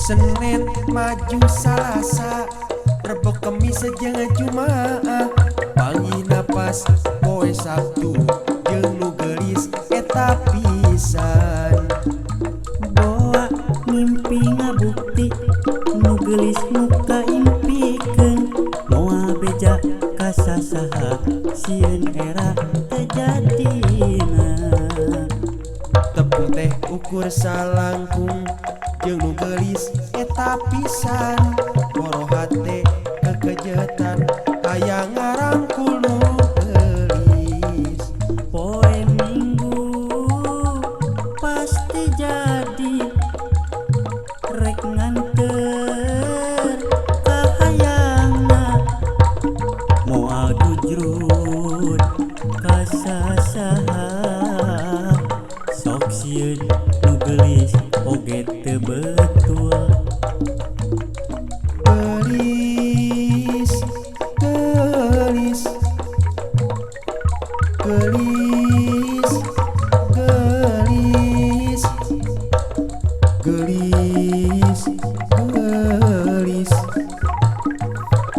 Senin maju Salasa, Rebo Kemis jeung Jumaah, panggih napas poe Sabtu jeung nu geulis eta pisan. Boa mimpi ngabukti nu geulis nu kaimpikeun, moal beja ka sasaha sieun era teu jadina. Tepung teh ukur salangkung jeung nu geulis eta pisan, boro hate kekejetan hayang ngarangkul nu geulis. Poe Minggu pasti jadi rek nganter ka hayangna, moal gujrut ka sasaha sok sieun nu geulis oge teu betul. Geulis, geulis, geulis, geulis, geulis, geulis,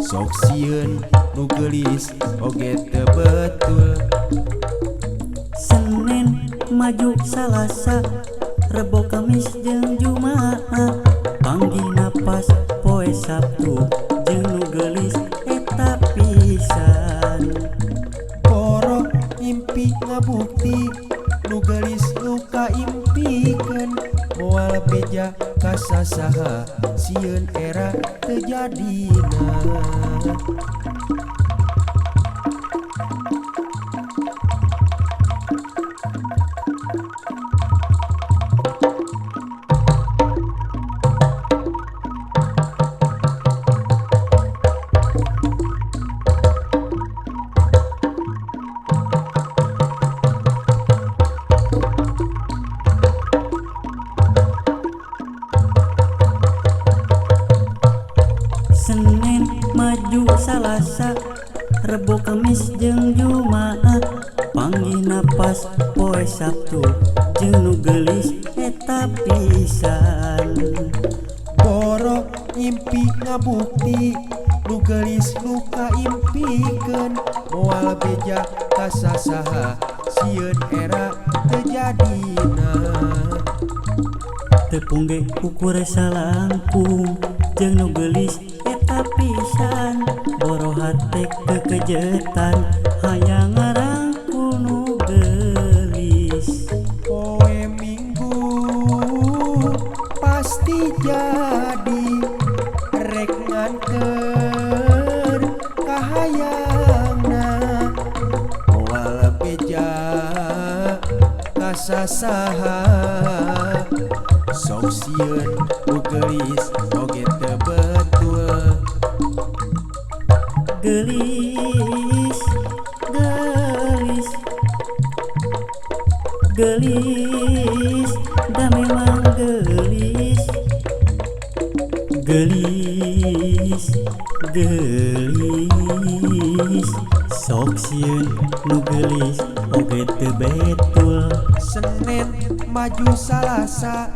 sok sieun nu geulis oge teu betul. Senin maju Salasa, Rebo Kamis jeung Jumaah, panggih napas poe Sabtu jeung nu geulis eta pisan. Boro mimpi ngabukti nu geulis nu kaimpikeun, moal beja ka sasaha sieun era teu jadina. Senin maju Salasa, Rebo Kamis jeung Jumaah, panggih napas poe Sabtu jeung nu geulis eta pisan. Boro ngimpi ngabukti nu geulis nu kaimpikeun, moal beja ka sasaha sieun era teu jadina. Tepung ge ukur salangkung jeung nu geulis eta pisan, boro hate kekejetan hayang ngarangkul nu geulis. Poe Minggu pasti jadi rek nganter ka hayangna, moal beja ka sasaha sok sieun nu geulis oge teu betul. Geulis, geulis, geulis, da memang geulis, geulis, geulis, sok sieun nu geulis oge teu betul. Senin maju Salasa,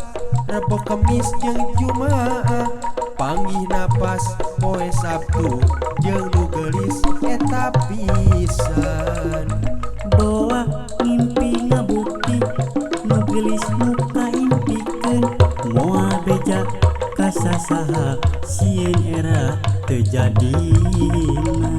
Rebo Kemis jeung Jumaah, panggih napas poe Sabtu jeung nu geulis eta pisan. Boa ngimpi ngabukti nu geulis nu kaimpikeun, moal beja ka sasaha sieun era teu jadina.